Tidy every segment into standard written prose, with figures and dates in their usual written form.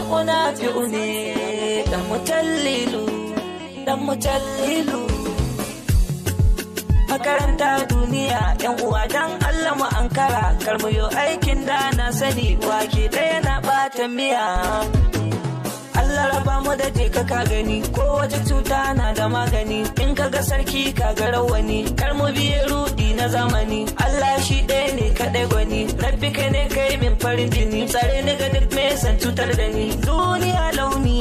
Nafi'u ne, dan mutallilu, dan mutallilu. Makaranta duniya, yan uwa, dan Allah mu ankara, kar mu yo aikin da na sani, wake ɗaya na ɓata miya. Allah raba mu da je ka gani, ko wace cuta na da magani. In ka ga sarki ka ga rawani, kar mu biye rudi na zamani. Allah shi ɗaya ne kaɗai gwani, Rabbi kai ne kai min farin jini, tsare ni ga duk mai san cutar da ni. Duniya launi,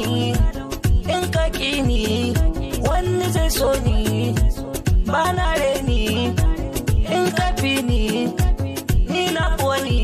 in ka ƙi ni, wani zai so ni. Ba na reni, in ka fi ni, ni na wani.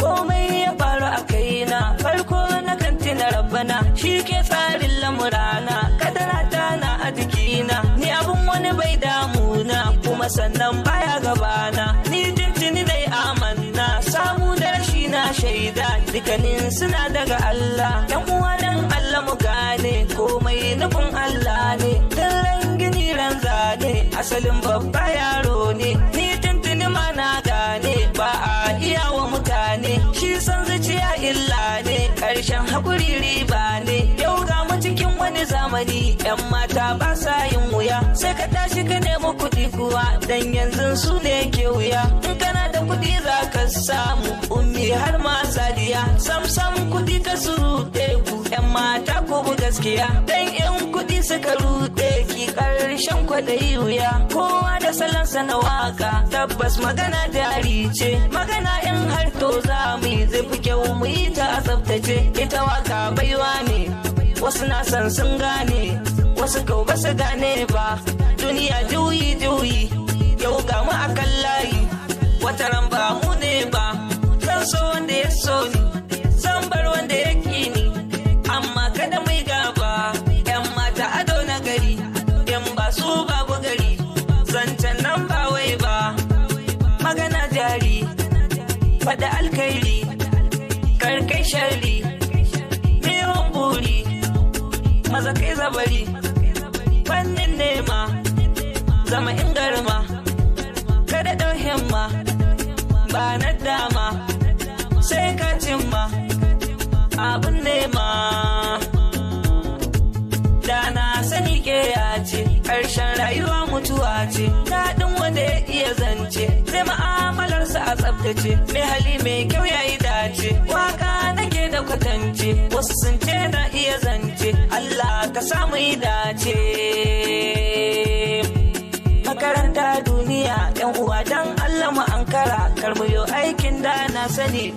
Komai ya faru a kaina, farko na kantina Rabbana, shi ke tsarin lamurana, kadara ta na a jikina. Ni abun wani bai damuna, kuma sannan baya gabana. Ni tuntuni dai amanna, samu da rashi na shaida, dukkanin suna daga Allah. Yan uwa, dan Allah mu gane, komai nufin Allah ne. Ran gini ran zane, asalin babba yaro ne. Ni tuntuni ma na gane, ba a iya wa mutane, shi san zuciya illa ne, karshen hakuri riba ne. Yau ga mu cikin wani zamani, yan mata ba sa yin wuya, sai ka tashi ka nemi kuɗi kuwa, dan yanzu su ne ke wuya. In kana da kuɗi za ka samu Ummi har ma Sadiya. Sam sam kuɗi ka su ruɗe ku, yan mata, ko bu gaskiya, dan yan kuɗi suka ruɗe ki, karshen kwaɗayi wuya. Kowa da salonsa na waka, tabbas magana jari ce. Magana in har to za mu yi, zai fi kyau mu yi ta a tsaftace. Ita waka baiwa ne, wasu na san sun gane, wasu kau ba su gane ba. Duniya juyi juyi, yau ga mu akan layi, wata ran ba mu ne ba. Zan so wanda ya so ni, zan bar wanda ya ki ni, amma kada mu yi gaba. Yan mata ado na gari, yan ba su babu gari, zancen nan ba wai ba. Magana jari, faɗa alkhairi, karkai sharri, miyan buri, maza kai zabari. Fannin nema, zama in garma, kada ɗau himma, ba na dama, sai ka cimma abin nema. Da na sani ke ya ce, ƙarshen rayuwa mutuwa ce. Daɗin wanda ya iya zance, zai ma'amalarsa a tsaftace, mai hali mai kyau ya yi dace. Waka nake da kwatance, wasu sun ce na iya zance. Allah ka samu yi dace. Makaranta duniya, yan uwa, dan Allah mu ankara, kar mu yo aikin da na sani.